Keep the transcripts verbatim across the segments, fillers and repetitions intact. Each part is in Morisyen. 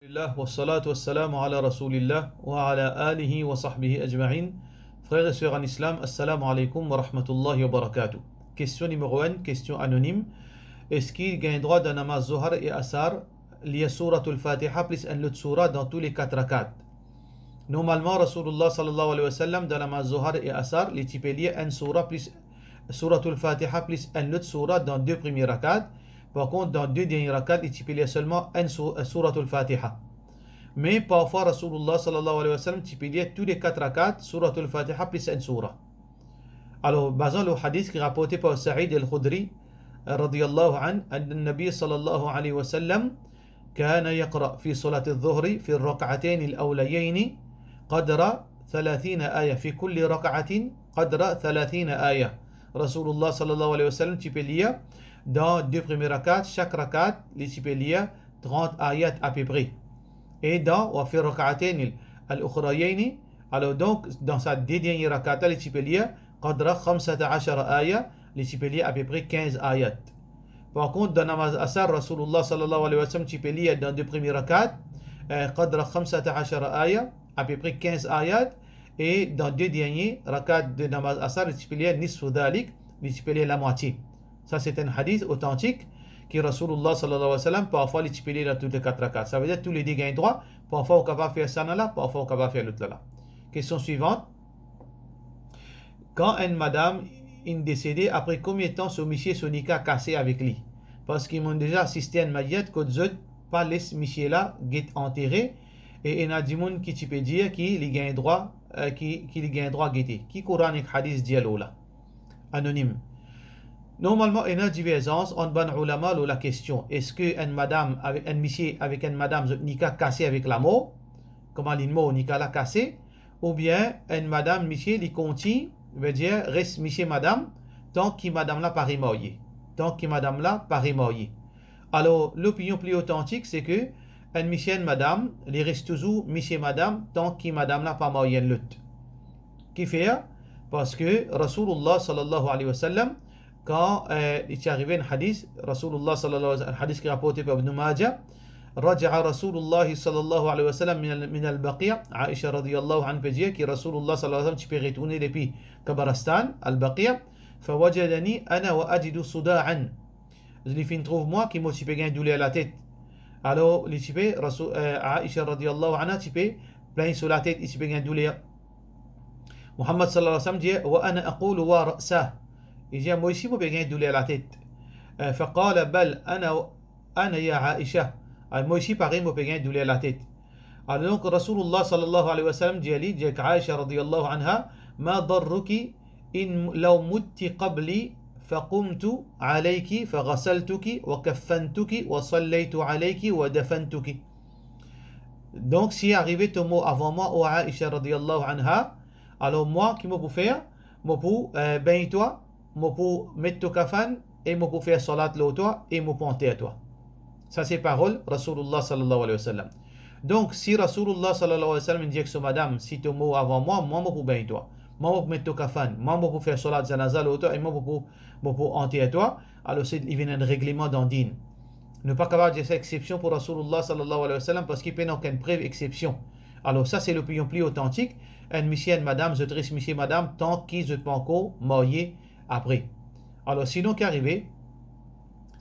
Alhamdulillah, wassalatu wassalamu ala Rasoulillah, wa ala alihi wa sahbihi ajmain. Frer e ser an Islam, assalamu alaikum wa rahmatullahi wa barakatuh. Kestion nimero enn, kestion anonim. Eski gagn drwa dan namaz Zohar e Asar, lir Souratul Fatiha plis enn lot soura dan tou le kat rakat? Normalman, Rasoulullah sallallahu alayhi wa sallam, dan namaz Zohar e Asar, li ti pe lir enn soura plis, Souratul Fatiha plis enn lot soura dan de premie rakat. Par kont, dan de dernie rakat, li ti pe lir selman enn sou-, Souratul Fatiha. Me parfwa, Rasoulullah sallallahu alayhi wa sallam ti pe lir tou le kat rakat Souratul Fatiha plis enn soura. Alor, bazan lor hadis ki raporte par Said Al-Khudri, radiyallahu anhu, anna Nabi sallallahu alayhi wa sallam, كان يقرأ في صلاة الظهر في الركعتين الأوليين قدر ثلاثين آية، في كل ركعة قدر ثلاثين آية. Rasoulullah sallallahu alayhi wa sallam ti pe lir dan de premie rakat, sak rakat, li ti pe lir trant ayat apepre. E dan, وفي الركعتين الأخريين, alor donk, dan sa de dernie rakat la, li ti pe lir قدر خمسة عشر آية, li ti pe lir apepre kinz ayat. Par kont, dan namaz Asar, Rasoulullah sallallahu alayhi wa sallam ti pe lir dan de premie rakat, eh, قدر خمسة عشر آية, apepre kinz ayat, e dan de dernie rakat de namaz Asar, li ti pe lir نصف ذلك, li ti pe lir lamwatie. Sa se enn hadis otantik ki Rasoulullah sallallahu alayhi wa sallam, parfwa li ti pe lir dan tou le kat rakat. Sa ve dir tou le de gagn drwa, parfwa ou kapav fer sa la, parfwa ou kapav fer lot la. Kestion swivant. Kan enn madam inn desede, apre konbien tan so misie so nika kase avek li? Parski mo'nn deza asiste enn mayet kot zot pa les misie la get antere, e ena dimoun ki ti pe dir ki li gagn drwa, eh, ki, ki li gagn drwa gete. Ki Koran ek hadis dir lor la? Anonim. Normalman, ena diverzans ant bann oulama lor lakestion, eski enn madam avek, enn misie avek enn madam zot nika kase avek lamor, kouma linn mor, nika la kase, oubien enn madam, misie, li kontign, ve dir res misie madam, tan ki madam la pa remarye, tan ki madam la pa remarye. Alor, lopinion pli otantik, se ke enn misie, enn madam, li res touzour misie madam, tan ki madam la pa marye enn lot. Kifer? Parski Rasoulullah sallallahu alayhi wa sallam, kan, eh, li ti arive enn hadis, Rasoulullah sallallahu alayhi wa sallam, hadis ki raporte par Ibn Majah, رجع رسول الله صلى الله عليه وسلم من ال-، من البقيع. Aisha radiyallahu anha pe dir ki Rasoulullah sallallahu alayhi wa sallam ti pe retourne depi kabaristan, Al-Baqi', فوجدني أنا وأجد صداعا. Li finn trouv mwa ki mo ti pe gagn douler latet. Alor, li ti pe, Rasoul, eh, Aisha radiyallahu anha ti pe plagn so latet, li ti pe gagn douler. Muhammad sallallahu alayhi wa sallam dir, وأنا أقول ورأسه. Li dir, mwa osi mo pe gagn douler latet. Eh, فقال بل أنا، أنا يا عائشة. Ah, mwa osi parey mo pe gagn douler latet. Alor donk, Rasoulullah sallallahu alayhi wa sallam dir li, dir Aisha radiyallahu anha, ما ضرك إن لو مت قبلي فقمت عليك فغسلتك وكفنتك وصليت عليك ودفنتك. Donk, si arive to mor avan mwa, o Aisha radiyallahu anha, alor mwa, ki mo pou fer? Mo pou, eh, begn twa, mo pou met to kafann, e mo pou fer salat lor twa, e mo pou anter twa. Sa se parol Rasoulullah sallallahu alayhi wa sallam. Donk, si Rasoulullah sallallahu alayhi wa sallam inn dir ek so madam, si to mor avan mwa, mwa mo pou begn twa, mwa mo pou met to kafann, mwa mo pou fer salat zanaza lor twa, e mwa mo pou, mo pou anter twa, alor se, li vinn enn regleman dan din. Nou pa kapav dir sa eksepsion pou Rasoulullah sallallahu alayhi wa sallam, parski pena okenn prev eksepsion. Alor sa se lopinion pli otantik, enn misie, enn madam, zot res misie, madam, tan ki zot pa ankor marye apre. Alor, sinon ki arive,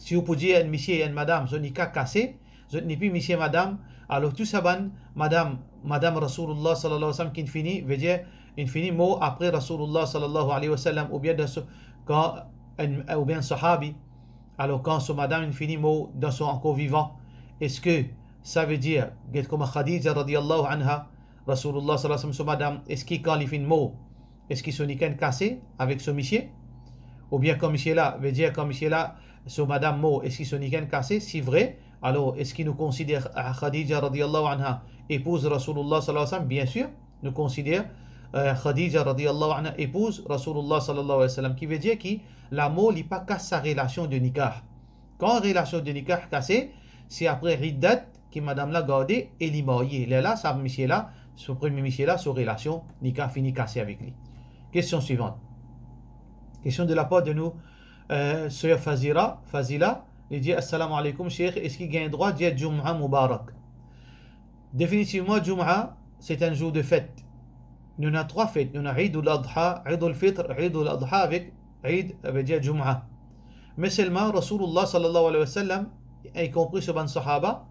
si ou pou dir enn misie, enn madam, zot nika kase, zot nepli misie, madam, alor tou sa bann madam, madam Rasoulullah sallallahu alayhi wa sallam ki inn fini, ve dir, inn fini mor apre Rasoulullah sallallahu alayhi wa sallam, oubien dan so, kan enn, oubien sahabi, alor kan so madam inn fini mor dan so ankor vivan, eski sa ve dir, get kouma Khadija radiyallahu anha, Rasoulullah sallallahu alayhi wa sallam so madam, eski kan li finn mor, eski so nika inn kase avek so misie? Oubien kan misie la, ve dir kan misie la, so madam mor, eski so nika inn kase? Si vre, alor eski nou konsider, ah, Khadija radiyallahu anha epouz Rasoulullah sallallahu alayhi wa sallam? Bien sir, nou konsider, eh, Khadija radiyallahu anha epouz Rasoulullah sallallahu alayhi wa sallam. Ki ve dir ki lamor li pa kas sa relasion de nikah. Kan relasion de nikah kase, se apre iddat ki madam la garde e li marye. Lerla sa misie la, so premie misie la, so relasion nikah fini kase avek li. Kestion swivant. Kestion de lapar de nou, eh, ser Fazira, Fazila, li dir, Assalamu alaykum, Sheikh, eski gagn drwa dir Jum'a Mubarak? Definitivman, Jum'a, se enn zour de fet. Nou ena trwa fet, nou ena Eid al-Adha, Eid al-Fitr, Eid al-Adha avek Eid, vedir Jum'a. Me selman, Rasoulullah sallallahu alayhi wa sallam, inkonpri so bann sahaba,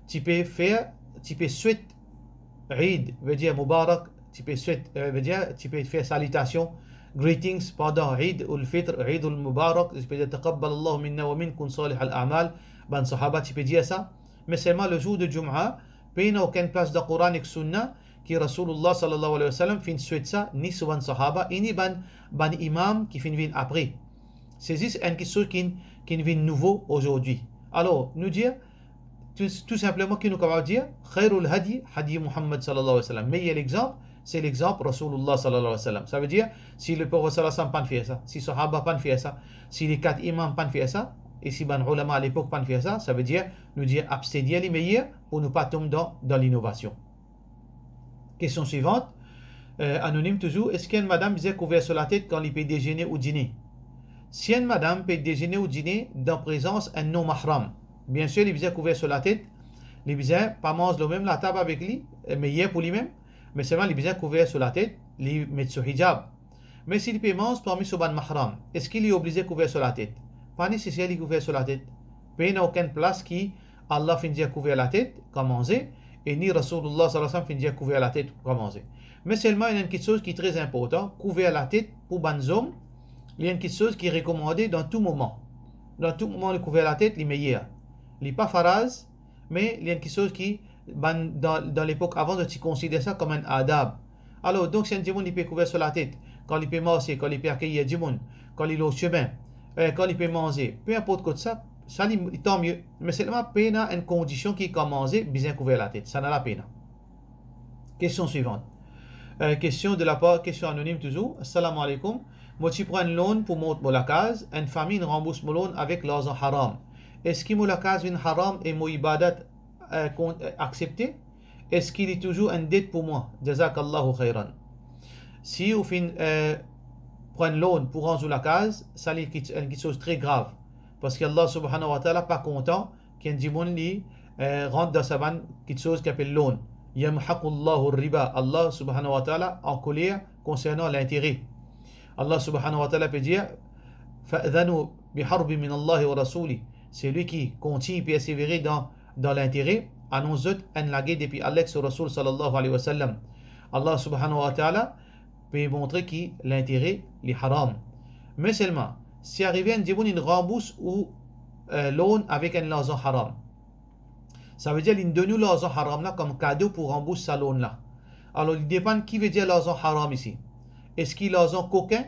ti pe fer, ti pe swet Eid, vedir Mubarak, ti pe swet, eh, vedir, ti pe fer salitasion, greetings, pandan Eid al-Fitr, Eid al-Mubarak, ti pe dir, "Taqabbalallahu minna wa minkum salihal a'mal." Bann sahaba ti pe dir sa. Me selman, le zour de Jum'a, pena okenn plas dan Koran ek Sunna ki Rasoulullah sallallahu alayhi wa sallam finn swet sa, ni so bann sahaba, e ni bann, bann imam ki finn vinn apre. Se zis enn kiksoz ki, ki vinn nouvo azordi. Alor, nou dir, tou, tou sinpleman ki nou kapav dir, "Khairul hadi, hadi Muhammad sallallahu alayhi wa sallam." Meyer lexanp, se lexanp Rasoulullah sallallahu alayhi wa sallam. Savedir, si Leprofet sallallahu alayhi wa sallam pa'nn fer sa, si sahaba pa'nn fer sa, si le kat imam pa'nn fer sa, e si bann oulama alepok pa'nn fer sa, savedir, nou dir abstenir li meyer pou nou pa tom dan, dan linovasion. Kestion swivant, eh, anonim touzour, eski enn madam bizin kouver so latet kan li pe dezene ou dine? Si enn madam pe dezene ou dine dan prezans enn non-mahram, biensir li bizin kouver so latet, li bizin pa manz lor mem latab avek li, eh, meyer pou limem, me selman li bizin kouver so latet, li met so hijab. Me si li pe manz parmi so bann mahram, eski li oblize kouver so latet? Pa neseser li kouver so latet. Pena okenn plas ki Allah finn dir kouver latet kan manze, e ni Rasoulullah sallallahu alayhi wa sallam finn dir kouver latet kan manze. Me selman, ena enn kiksoz ki tre inportan, kouver latet pou bann zom, li enn kiksoz ki rekomande dan tou moman. Dan tou moman, li kouver latet, li meyer. Li pa faraz, me li enn kiksoz ki bann, dan, dan lepok avan, zot ti konsider sa kom enn adab. Alor, donk, si enn dimoun li pe kouver so latet, kan li pe marse, kan li pe akeyir dimoun, kan li lor sime, eh, kan li pe manze, pe inport kot sa, sa li, li tan mie. Me selman, pena enn kondision ki kan manze, bizin kouver latet. Sa nala pena. Kestion swivant. Eh, kestion de lapar, kestion anonim touzour. Assalamu alaikum. Mo ti pran enn loan pou mont mo lakaz, enn fami inn ranbours mo loan avek larzan haram. Eski mo lakaz vinn haram e mo ibadat, eh, kon-, eh, aksepte? Eski li touzour enn det pou mwa? Jazakallahu khairan. Si ou finn, eh, pran loan pou ranz ou lakaz, sa li kit-, enn kiksoz tre grav. Parski Allah subhanahu wa ta'ala pa kontan ki enn dimoun li, eh, rant dan sa bann kiksoz ki apel loan. Yamhaqullahu riba. Allah subhanahu wa ta'ala ankoler konsernan lintere. Allah subhanahu wa ta'ala pe dir, "Fa'dhanu biharbin minallahi wa rasoulih." Selwi ki kontign persevere dan, dan lintere, anons zot enn lager depi Allah ek so Rasoul sallallahu alayhi wa sallam. Allah subhanahu wa ta'ala pe montre ki lintere li haram. Me selman, si arive enn dimoun inn ranbours ou, eh, loan avek enn larzan haram, savedir li donn ou larzan haram la kom kado pou ranbours sa loan la. Alor, li depann ki vedir larzan haram isi. Eski larzan kokin,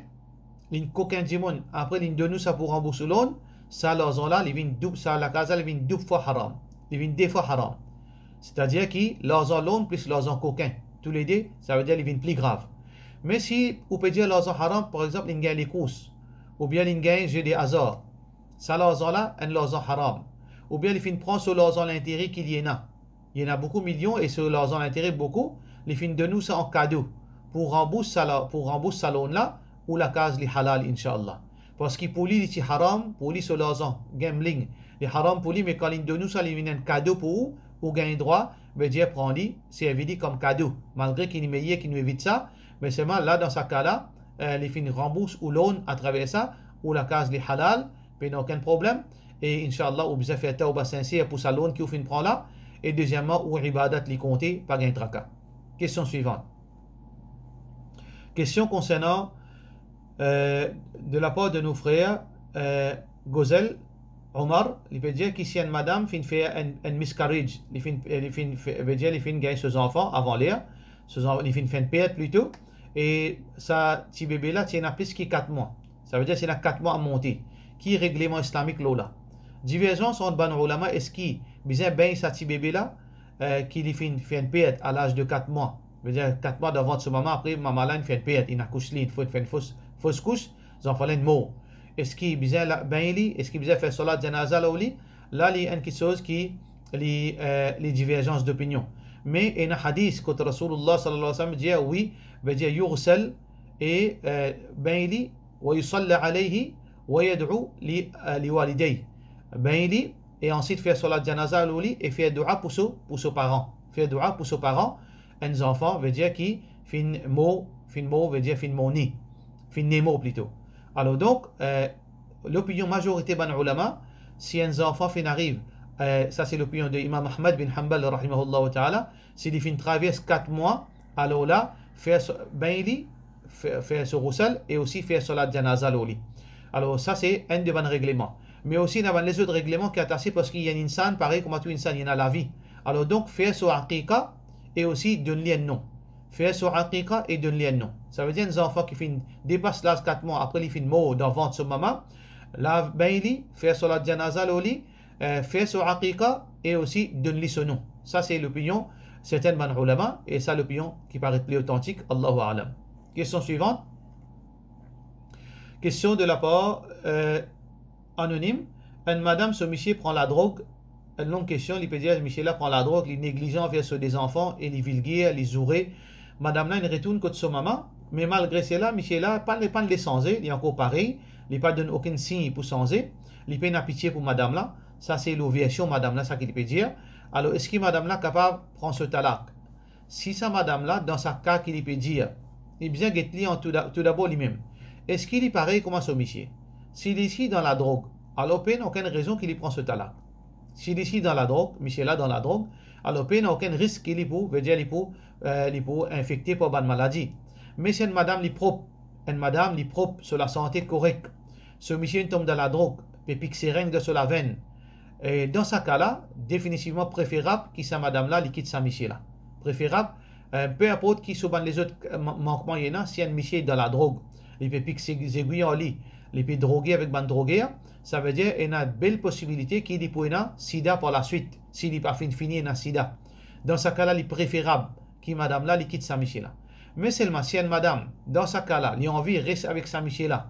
li kokin dimoun, apre li donn ou sa pou ranbours ou loan, sa larzan la, li vinn doub, sa lakaz la, li vinn doub fwa haram. Li vinn de fwa haram. Setadir ki larzan loan plis larzan kokin, toulede, savedir li vinn pli grav. Me si ou pe dir larzan haram, par exanp, li gagn lekous, oubien li gagn ze de azar, sa larzan la, enn larzan haram. Oubien li finn pran so larzan lintere ki li ena. Li ena boukou milion e so larzan lintere boukou, li finn donn ou sa an kado pou ranbours sa la, pou ranbours sa loan la, ou lakaz li halal, inshallah. Parski pou li, li ti haram, pou li so larzan gambling, li haram pou li, me kan li donn ou sa, li vinn enn kado pou ou, ou gagn drwa, vedir pran li, servi li kom kado. Malgre ki li meyer ki nou evit sa, me selman la, dan sa ka la, eh, li finn ranbours ou loan atraver sa, ou lakaz li halal, pena okenn problem, e inshallah, ou bizin fer tawba sinser pou sa loan ki ou finn pran la, e dezieman, ou ibadat li konte, pa gagn traka. Kestion swivant. Kestion konsernan, eh, de lapar de nou frer, eh, Gozel Omar, li pe dir ki si enn madam finn fer enn, enn miscarriage, li finn, eh, li finn fe-, vedir li finn gagn so zanfan avan ler, so zan-, li finn fer enn pert plito, e sa ti bebe la ti ena plis ki kat mwa. Savedir ti ena kat mwa a monte. Ki regleman islamik lor la? Diverzans ant bann oulama, eski bizin begn sa ti bebe la, eh, ki li finn fer enn pert a laz de kat mwa? Vedir kat mwa dan vant so mama, apre mama la inn fer enn pert, inn akous li, inn fo-, inn fer enn fos, fos kous, zanfan la inn mor. Eski bizin la, begn li? Eski bizin fer salat janaza lor li? La li enn kiksoz ki li, eh, li diverzans dopinion. Me ena hadis kot Rasoulullah sallallahu alayhi wa sallam dir, wi, vedir yughsal e, eh, begn li, wa yusalla alayhi, wa yad'u li, eh, li walidayh. Begn li, e answit fer salat janaza lor li e fer doua pou so, pou so paran. Fer doua pou so paran, enn zanfan, vedir ki finn mor, finn mor, vedir finn mor ne, finn ne mor plito. Alor donk, eh, lopinion mazorite bann oulama, si enn zanfan finn ariv, eh, sa se lopinion de Imam Ahmad bin Hanbal, rahimahullahu ta'ala, si li finn travers kat mwa, alor la, fer so, beny li, fer, fer so ghusl e osi fer salat janaza lor li. Alor, sa se enn de bann regleman. Me osi, ena bann lezot regleman ki atase parski enn insan, parey kouma tou insan, li ena lavi. Alor donk, fer so aqiqa e osi donn li enn non. Fer so aqiqa e donn li enn non. Savedir enn zanfan ki finn depas laz kat mwa, apre li finn mor dan vant so mama, lav beny li, fer salat janaza lor li, eh, fer so aqiqa e osi donn li so non. Sa se lopinion sertin bann oulama, e sa lopinion ki paret pli otantik, Allahu a'lam. Kestion swivant. Kestion de lapar, eh, anonim. Enn madam, so misie pran ladrog. Enn long kestion, li pe dir misie la pran ladrog, li neglizan anver so de zanfan e li vilger, li zoure. Madam la inn retourn kot so mama, me malgre sela, misie la pa, pa'nn les sanze, li ankor parey, li pa donn okenn sign pou sanze, li pena pitie pou madam la. Sa se lor version madam la, sa ki li pe dir. Alor, eski madam la kapav pran so talak? Si sa madam la, dan sa ka ki li pe dir, li bizin get li an tou da-, toudabor limem. Eski li parey kouma so misie? Si li si dan ladrog, alor pena okenn rezon ki li pran so talak. Si li si dan ladrog, misie la dan ladrog, alor pena okenn risk ki li pou, vedir li pou, eh, li pou infekte par bann maladi. Me si enn madam li prop, enn madam li prop, so lasante korek, so misie inn tom dan ladrog, pe pik sereng dan so lavenn, e dan sa ka la, definitivman preferab ki sa madam la, li kit sa misie la. Preferab, eh, pe inport ki so bann lezot, eh, ma-, mankman ena, si enn misie dan ladrog, li pe pik se-, zegwi ar li, li pe droge avek bann droger, savedir ena bel posibilite ki li pou ena sida par laswit, si li pa finn fini ena sida. Dan sa ka la, li preferab ki madam la, li kit sa misie la. Me selman, si enn madam, dan sa ka la, li anvi res avek sa misie la,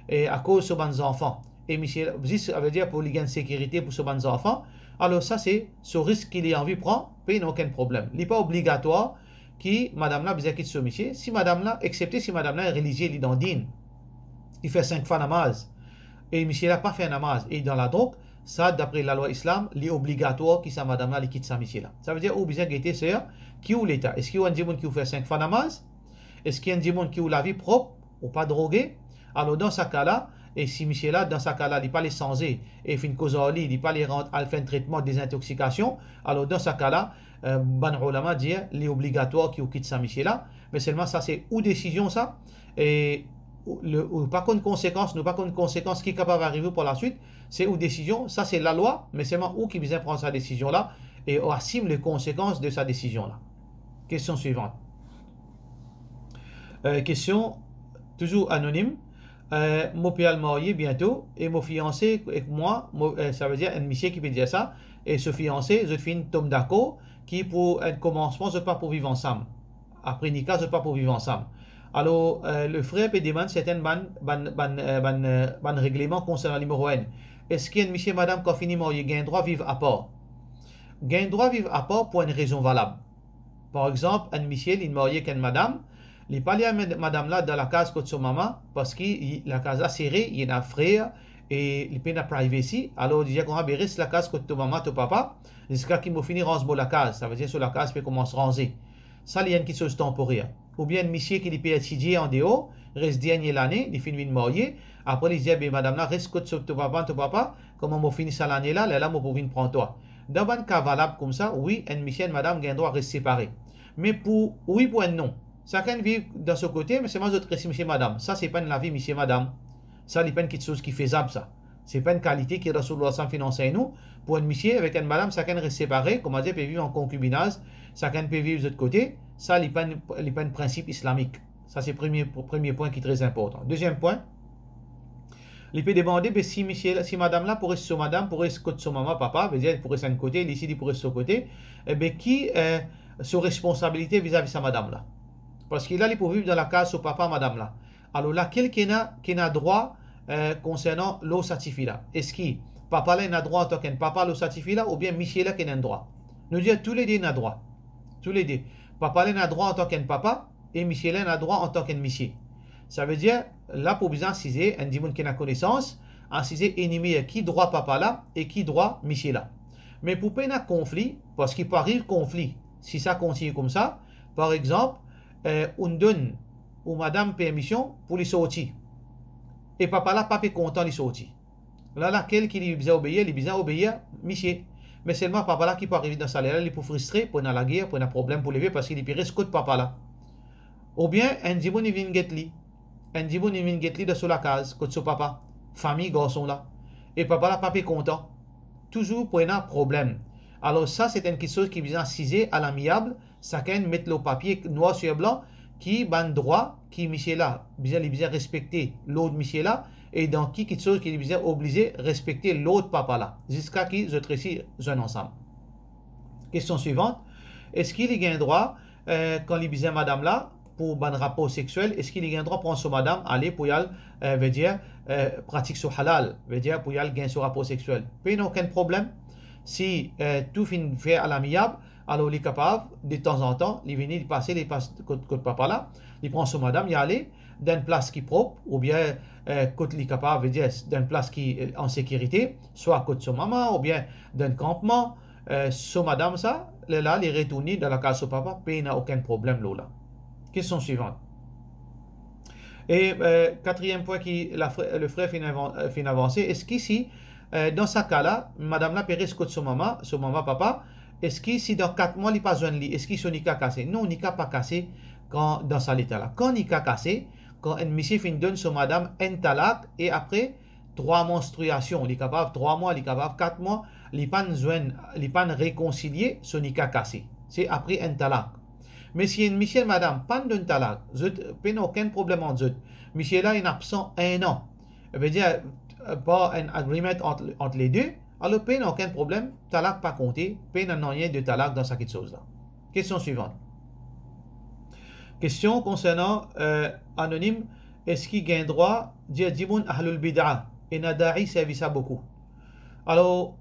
e akoz so bann zanfan, e misie la, zis, savedir pou li gagn sekirite pou so bann zanfan, alor sa se so risk ki li anvi pran, pena okenn problem. Li pa obligatwar ki madam la bizin kit so misie, si madam la, eksepte si madam la relizie, li dan din, li fer sink fwa namaz, e misie la pa fer namaz, e li dan ladrog, sa, dapre lalwa islam, li obligatwar ki sa madam la, li kit sa misie la. Savedir, ou bizin gete, ser, ki ou leta. Eski ou enn dimoun ki ou fer sink fwa namaz? Eski enn dimoun ki ou lavi prop, ou pa droge? Alor, dan sa ka la, e si misie la, dan sa ka la, li pa les sanze, e finn koz ar li, li pa les rant, al fer enn tretman dezintoksikasion, alor, dan sa ka la, eh, bann oulama dir, li obligatwar ki ou kit sa misie la, me selman sa se ou desizion sa, e ou, le, ou pa konn konsekans, nou pa konn konsekans ki kapav arive ou par laswit, se ou desizion, sa se lalwa, me selman ou ki bizin pran sa desizion la, e ou asim le konsekans de sa desizion la. Kestion swivant. Eh, kestion, touzour anonim. Eh, mo pe al marye biento, e mo fianse ek mwa, mo, eh, savedir enn misie ki pe dir sa, e so fianse, zot finn tom dakor ki pou enn komansman, zot pa pou viv ansam. Apre nika, zot pa pou viv ansam. Alor, eh, le frer pe demann sertin bann, bann, bann, eh, bann, eh, bann regleman konsernan nimero enn. Eski enn misie madam kan fini marye gagn drwa viv apar? Gagn drwa viv apar pou enn rezon valab. Par exanp, enn misie, li marye ek enn madam, li pa le amenn madam la dan lakaz kot so mama, parski li, lakaz la sere, li ena frer, e li pena privacy, alor li dir kouma, be res lakaz kot to mama, to papa, ziska ki mo fini ranz mo lakaz, savedir so lakaz pe koumans ranze. Sa li enn kiksoz tanporer. Oubien enn misie ki li pe etidie andeor, res dernie lane, li finn vinn marye, apre li dir, be madam la, res kot so, to papa, to papa, kouma mo fini sa lane la, lerla mo pou vinn pran twa. Dan bann ka valab koumsa, wi, enn misie, enn madam gagn drwa res separe. Me pou, wi, pou enn non. Sakenn viv dan so kote, me selman zot res misie madam. Sa se pa enn lavi misie madam. Sa li pa enn kiksoz ki fezab sa. Se pa enn kalite ki Rasoulullah sallam finn ansegn nou, pou enn misie avek enn madam, sakenn res separe, koumadir pe viv an konkibinaz, sakenn pe viv zot kote, sa li pa enn, li pa enn prinsip islamik. Sa se premie, premie pwin ki tre inportan. Deziem pwin, li pe demande, be si misie la, si madam la pou res so madam, pou res kot so mama, papa, vedir pou res enn kote, li si li pou res so kote, e be ki, eh, so responsabilite vizavi sa madam la? Parski la, li pou viv dan lakaz so papa madam la. Alor, lakel ki ena, ki ena drwa, eh, konsernan lor sa tifi la? Eski papa la ena drwa antan ki enn papa lor sa tifi la, oubien misie la ki ena enn drwa? Nou dir toulede ena drwa. Toulede. Papa la ena drwa antan ki enn papa, e misie la ena drwa antan ki enn misie. Savedir, la pou bizin asize, enn dimoun ki ena konesans, asize enimir ki drwa papa la e ki drwa misie la. Me pou pena konfli, parski pou ariv konfli si sa kontigne koumsa, par exanp, eh, ou'nn donn ou madam permision pou li sorti, e papa la pa pe kontan li sorti. La, lakel ki li bizin obeir? Li bizin obeir misie. Me selman papa la, ki pou arive dan sa ler la? Li pou fristre, pou ena lager, pou ena problem pou leve, parski li pe res kot papa la. Oubien enn dimoun li vinn get li, enn dimoun li vinn get li dan so lakaz, kot so papa, fami garson la, e papa la pa pe kontan, touzour pou ena problem. Alor sa, se enn kiksoz ki bizin asize alamiab, sakenn met lor papie, nwar sir blan, ki bann drwa ki misie la bizin, li bizin respekte lord misie la, e dan ki kiksoz ki li bizin oblize respekte lord papa la, ziska ki zot resi zwenn ansam. Kestion swivant, eski li gagn drwa, eh, kan li bizin madam la pou bann rapor sexiel, eski li gagn drwa pran so madam, ale pou li al, eh, vedir, eh, pratik so halal, vedir pou li al gagn so rapor sexiel? Pena okenn problem. Si, eh, tou finn fer alamiab, alor li kapav, detanzantan, li vini, li pase, li pas kot, kot papa la, li pran so madam, li ale dan enn plas ki prop, oubien, eh, kot li kapav, vedir, dan enn plas ki, eh, an sekirite, swa kot so mama, oubien dan enn kanpman, eh, so madam sa, lerla li retourn dan lakaz so papa, pena okenn problem lor la. Kestion swivant. E, eh, katriem pwin ki la fre-, le frer finn avan-, eh, finn avanse, eski si, eh, dan sa ka la, madam la pe res kot so mama, so mama, papa, eski si dan kat mwa li pa zwenn li, eski so nika kase? Non, nika pa kase kan dan sa leta la. Kan nika kase, kan enn misie finn donn so madam enn talak e apre trwa manstriasion, li kapav trwa mwa, li kapav kat mwa, li pa'nn zwenn, li pa'nn rekonsilie, so nika kase. Se apre enn talak. Me si enn misie, madam pa'nn donn talak, zot pena okenn problem ant zot, misie la inn absan enn an, vedir, eh, par enn agreement ant, ant le de, alor pena okenn problem, talak pa konte, pena nanye de talak dan sa kiksoz la. Kestion swivant. Kestion konsernan, eh, anonim, eski gagn drwa dir dimoun ahlul bid'a? Ena da'i servi sa boukou. Alor,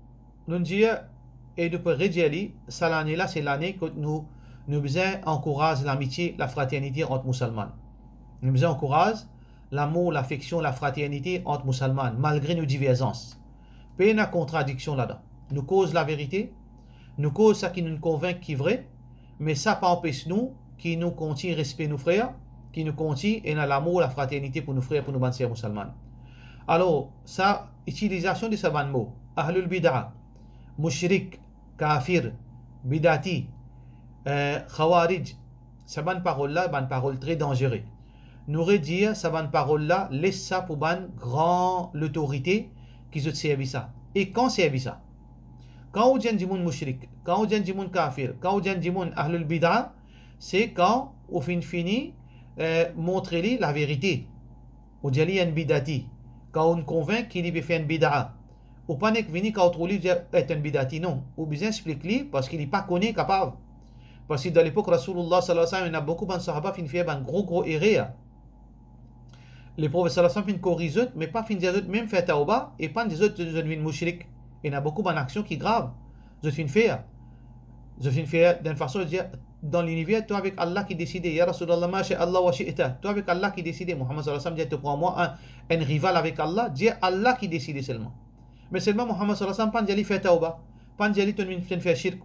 nou dir, e nou pe redir li, sa lane la, se lane kot nou, nou bizin ankouraz lamitie, lafraternite ant mousalman. Nou bizin ankouraz lamour, lafeksion, lafraternite ant mousalman, malgre nou diverzans. Pena kontradiksion ladan. Nou koz laverite, nou koz sa ki nou konvink ki vre, me sa pa anpes nou ki nou kontign respe nou frer, ki nou kontign ena lamour, lafraternite pou nou frer, pou nou bann ser mousalman. Alor, sa itilizasion de sa bann mo, ahlul bid'a, moushrik, kafir, bidati, eh, khawarij, sa bann parol la, bann parol tre danzere. Nou redir sa bann parol la, les sa pou bann gran lotorite ki zot servi sa. E kan servi sa? Kan ou dir enn dimoun moushrik, kan ou dir enn dimoun kafir, kan ou dir enn dimoun ahlul bid'a, se kan ou finn fini, eh, montre li laverite. Ou dir li enn bidati, kan ou'nn konvink ki li pe fer enn bid'a. Ou pa nek vini kan ou trouv li, dir, "Eh, to enn bidati." Non, ou bizin explik li, parski li pa kone kapav. Parski dan lepok Rasoulillah sallallahu alayhi wa sallam, ena boukou bann sahaba finn fer bann gro, gro erer. Leprofet sallallahu alayhi wa sallam finn koriz zot, me pa finn dir zot mem fer tawba, e pa'nn dir zot, zot vinn moushrik. Ena boukou bann aksion ki grav zot finn fer. Zot finn fer dan enn fason, zot dir, dan liniver, twa avek Allah ki deside. Ya Rasoulillah, ma sha Allah wa shi'ta. Twa avek Allah ki deside. Muhammad sallallahu alayhi wa sallam dir, to pran mwa enn, enn rival avek Allah, dir Allah ki deside selman. Me selman Muhammad sallallahu alayhi wa sallam pa'nn dir li fer tawba, pa'nn dir li to finn fer shirk.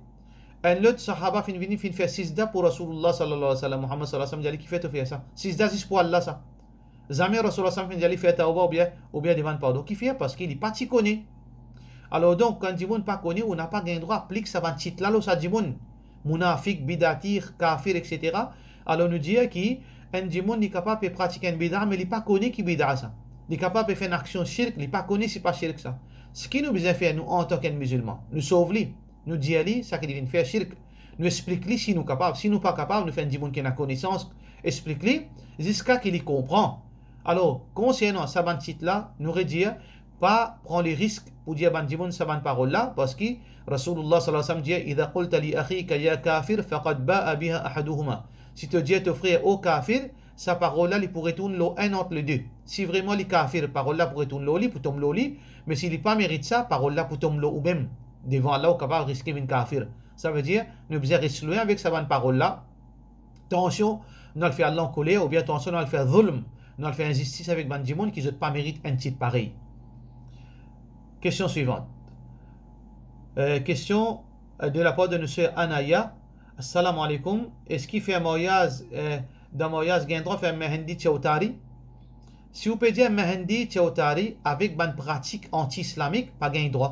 Enn lot sahaba finn vini, finn fer sijda pou Rasoulillah sallallahu alayhi wa sallam. Muhammad sallallahu alayhi wa sallam dir li, kifer to fer sa? Sijda zis pou Allah sa. Zame Rasoulillah sallam finn dir li fer tawba oubien, oubien demann pardon. Kifer? Parski li pa ti kone. Alor donk, kan dimoun pa kone, ou napa gagn drwa aplik sa bann tit la lor sa dimoun. Mounafik, bidati, kafir, et cetera. Alor nou dir ki enn dimoun, li kapav pe pratik enn bid'a, me li pa kone ki bid'a sa. Li kapav pe fer enn aksion shirk, li pa kone si pa shirk sa. Seki nou bizin fer, nou, antan ki enn mizilman, nou sov li. Nou dir li sa ki li vinn fer shirk. Nou explik li si nou kapav. Si nou pa kapav, nou fer enn dimoun ki ena konesans explik li, ziska ki li konpran. Alor, konsernan sa bann tit la, nou redir, pa pran le risk pou dir bann dimoun sa bann parol la, parski Rasoulillah sallallahu alayhi wa sallam dir, "Idha qulta li akhika ya kafir, faqad ba'a biha ahaduhuma." Si to dir to frer, "O kafir," sa parol la, li pou retourn lor enn ant le de. Si vreman li kafir, parol la pou retourn lor li, pou tom lor li, me si li pa merit sa, parol la pou tom lor ou mem. Devan Allah, ou kapav riske vinn kafir. Savedir, nou bizin res lwin avek sa bann parol la. Tansion nou al fer Allah ankoler, oubien tansion nou al fer zulm, nou al fer inzistis avek bann dimoun ki zot pa merit enn tit parey. Question suivante. Euh, question, euh, de la part de notre sœur Anaya. Assalamu alaikum. Eski fer maryaz, euh, dan maryaz gagn drwa fer mehendi chowtari? Si ou pe dir mehendi chowtari avek bann pratik anti-islamik, pa gagn drwa.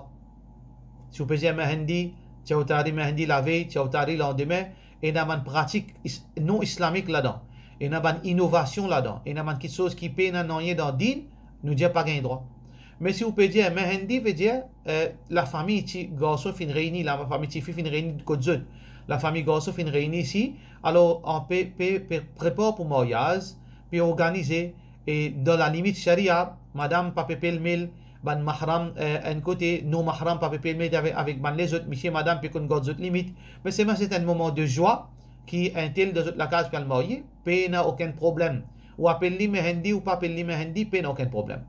Si ou pe dir mehendi chowtari, mehendi lavey, chowtari landime, ena bann pratik is-, non islamik ladan, ena bann inovasion ladan, ena bann kiksoz ki pena nanye dan din, nou dir pa gagn drwa. Me si ou pe dir mehendi, ve dir, eh, lafami ti garson finn reyni, lafami tifi finn reyni kot zot, lafami garson finn reyni isi, alor an pe, pe, pe prepar pou maryaz, pe organize, e dan lalimit sharia, madam pa pe pelmel bann mahram, eh, enn kote, non mahram pa pe pelmel avek, avek bann lezot, misie madam pe konn gard zot limit. Me selman se enn moman de zwa ki entel dan zot lakaz pe al marye, pena okenn problem. Ou apel li mehendi ou pa apel li mehendi, pena okenn problem.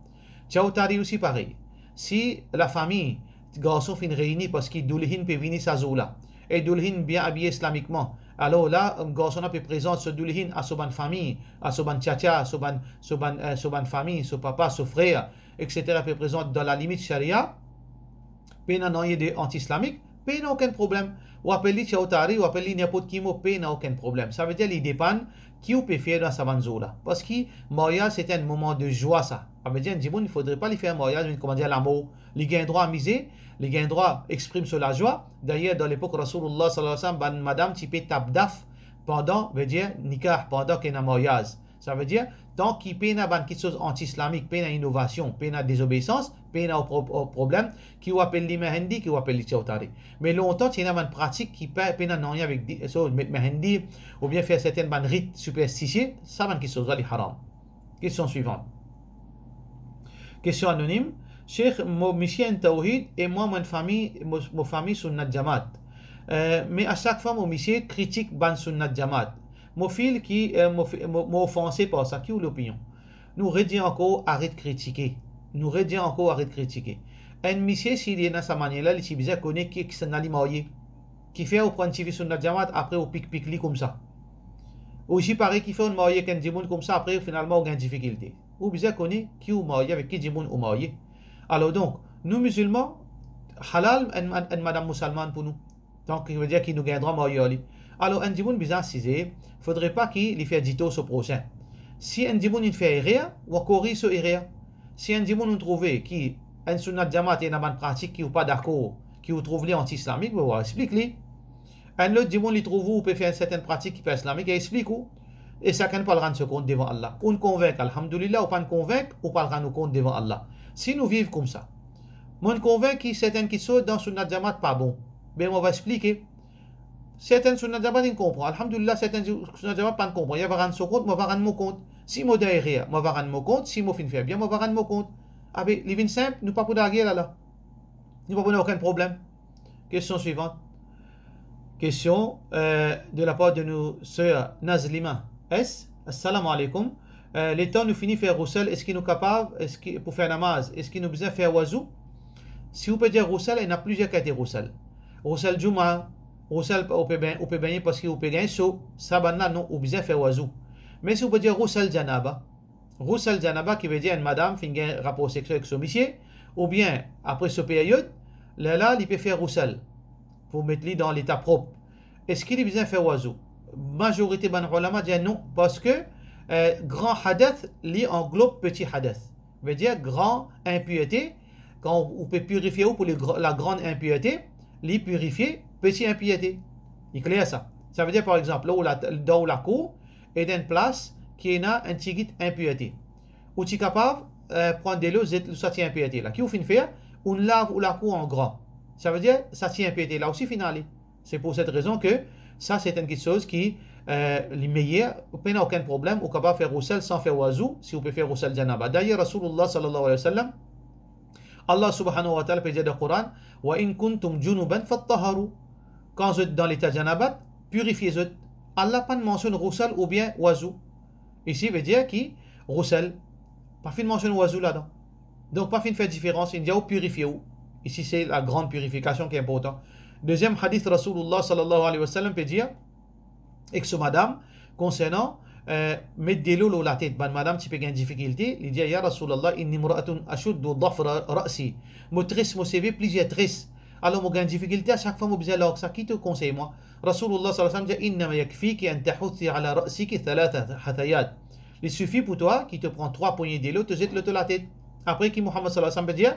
Chowtari osi parey. Si lafami garson finn reyni, parski doulhin pe vini sa zour la, e doulhin bien abiye islamikman, alor la, garson la pe prezant so doulhin a so bann fami, a so bann tiatia, so bann, so bann, eh, so bann fami, so papa, so frer, et cetera, pe prezant dan lalimit sharia, pena nanye de anti-islamik, pena okenn problem. Ou apel li chowtari, ou apel li ninport ki mo, pena okenn problem. Sa ve dir li depann ki ou pe fer dan sa bann zour la. Parski maryaz se enn moman de zwa sa. Sa ve dir enn dimoun, fodre pa li fer maryaz, me koumadir lamor. Li gagn drwa amize, li gagn drwa exprim so lazwa. Dayer, dan lepok Rasoulillah sallallahu alayhi wa sallam, bann madam ti pe tap daf pandan, ve dir nikah, pandan ki ena maryaz. Sa ve dir, tan ki pena bann kiksoz anti-islamik, pena inovasion, pena dezobeisans, pena pro-, pro-, problem, ki ou apel li mehendi, ki ou apel li chowtari. Me lontan, ti ena bann pratik ki pe-, pena nanye avek di-, so, met mehendi, oubien fer sertenn bann rit siperstisie, sa bann kiksoz la, li haram. Question suivante. Question anonim. Sheikh, mo misie enn tawhid e mwa, mo enn fami, mo, mo fami sunnat jamaat. Eh, me a sak fwa mo misie kritik bann sunnat jamaat. Mo feel ki, eh, mo fi-, mo, mo ofanse par sa. Ki ou lopinion? Nou redir ankor, aret kritike. Nou redir ankor, aret kritike. Enn misie, si li ena sa manier la, li ti bizin kone ki, kisannla li marye. Kifer ou pran enn tifi sunnat jamaat, apre ou pik, pik li koumsa? Ou osi parey, kifer ou marye ek enn dimoun koumsa, apre finalman ou gagn difikilte? Ou bizin kone ki ou marye, avek ki dimoun ou marye. Alor donk, nou mizilman, halal enn, enn, enn madam mousalman pou nou. Donk, ki ve dir ki nou gagn drwa marye ar li. Alor, enn dimoun bizin asize, fodre pa ki li fer ditor so prosin. Si enn dimoun inn fer erer, ou koriz so erer. Si enn dimoun ou trouve ki enn sunnat jamaat ena bann pratik ki ou pa dakor, ki ou trouv li anti-islamik, be ou explik li. Enn lot dimoun li trouv ou, ou pe fer enn sertenn pratik ki pa islamik, li explik ou. E sakenn pou al rann so kont devan Allah. Ou'nn konvink, alhamdulillah, ou pa'nn konvink, ou pou al rann ou kont devan Allah. Si nou viv koumsa, mo'nn konvink ki sertenn kiksoz dan sunnat jamaat pa bon, be mo va explike. Sertenn sunnat jamaat inn konpran, alhamdulillah, sertenn sunnat jamaat pa'nn konpran, li ava rann so kont, mo va rann mo kont. Si mo dan erer, mo va rann mo kont, si mo finn fer bien, mo va rann mo kont. Abe, li vinn sinp, nou pa pou dan lager la la. Nou pa pou ena okenn problem. Question suivante. Question, euh, de la part de nos sœurs Nazlima S. Assalamu alaikum. Euh, letan nou fini fer ghusl, eski nou kapav, eski pou fer namaz, eski nou bizin fer wazou? Si ou pe dir ghusl, ena plizier kalite ghusl. Ghusl Juma, ghusl ou pe ben-, ou pe bengne parski ou pe gagn so, sa bann la non, ou bizin fer wazou. Me si ou pe dir ghusl janaba, ghusl janaba ki ve dir enn madam finn gagn rapor seksion ek so misie, oubien apre so period, lerla li pe fer ghusl pou met li dan leta prop. Eski li bizin fer wazou? Mazorite bann ulama dir non, parski, eh, gran hadath, li anglob peti hadath. Ve dir gran inpirte, kan ou, ou pe pirifie ou pou le gra-, lagran inpirte, li pirifie peti inpirte. Li kler sa. Sa ve dir, par exanp, dan ou la, dan ou lakour, ena enn plas ki ena enn tigit inpirte. Ou ti kapav, eh, pran delo, zet lor sa ti inpirte la. Ki ou finn fer? Ou'nn lav ou lakour an gran. Sa ve dir, sa ti inpirte la osi finn ale. Se pou set rezon ke sa, se enn kiksoz ki, eh, li meyer, ou pena okenn problem, ou kapav fer ghusl san fer wazou, si ou pe fer ghusl janaba. Dayer, Rasoulillah sallallahu alayhi wa sallam, Allah subhanahu wa ta'ala pe dir dan Koran, "Wa in kuntum junuban fattaharu." Kan zot dan leta janabat, pirifie zot. Allah pa'nn mansionn ghusl oubien wazou. Isi ve dir ki ghusl, pa finn mansionn wazou ladan. Donk, pa finn fer diferans, inn dir ou pirifie ou. Isi, se lagran pirifikasion ki inportan. Deziem hadith, Rasoulillah sallallahu alayhi wa sallam pe dir, ek so madam, konsernan, eh, met delo lor latet. Bann madam ti pe gagn difikilte, li dir, "Ya Rasulullah, inni imra'atun ashuddu dhafra ra'si." Mo tres mo seve plizier tres. Alor mo gagn difikilte, a sak fwa mo bizin larg sa, ki to konsey mwa? Rasulullah sallallahu alayhi wa sallam dir, "Innama yakfiki an tahuthi ala ra'siki thalatha hathayat." Li sifi pou twa ki to pran trwa pogne delo, to zet lor to latet. Apre ki Muhammad sallallahu alayhi wa sallam pe dir,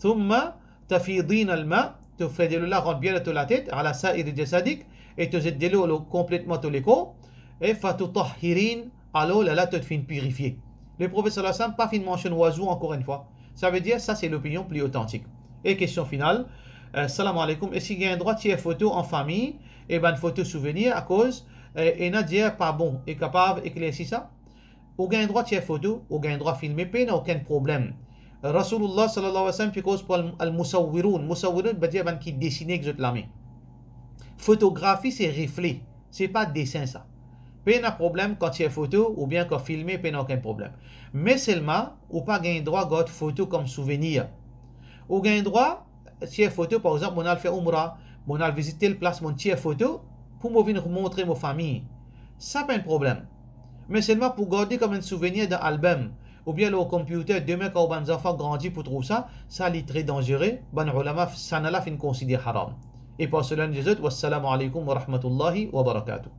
"Thumma tafidina al-ma", to fer delo la rant bien dan to latet, "ala sa'iri jasadik", e to zet delo lor konpletman to lekor, e "fatutahhirin", alor lerla to finn pirifie. Leprofet sallallahu alayhi wa sallam pa finn mansionn wazou ankor enn fwa. Savedir, sa se lopinion pli otantik. E kestion final, eh, salam aleykoum, eski gagn drwa tir foto an fami e bann foto souvenir, akoz, eh, ena dir pa bon, e kapav eklersi sa? Ou gagn drwa tir foto, ou gagn drwa filme, pena okenn problem. Rasulullah sallallahu alayhi wa sallam finn koz pou al-, al-musawwirun. Musawwirun, vedir bann ki desine ek zot lame. Fotografi se refle, se pa desin sa. Pena problem kan tir foto oubien kan filme, pena okenn problem. Me selman, ou pa gagn drwa gard foto kom souvenir. Ou gagn drwa tir foto, par exanp, mo al fer Umra, mo al vizit tel plas, mo tir foto pou mo vinn montre mo fami. Sa pa enn problem. Me selman pou garde kom enn souvenir dan album, oubien lor computer, demin kan ou bann zanfan grandi pou trouv sa, sa li tre danzere, bann ulama, sa la finn konsider haram. E par sela, nou dir zot, wassalamu aleykoum wa rahmatullahi wa barakatuh.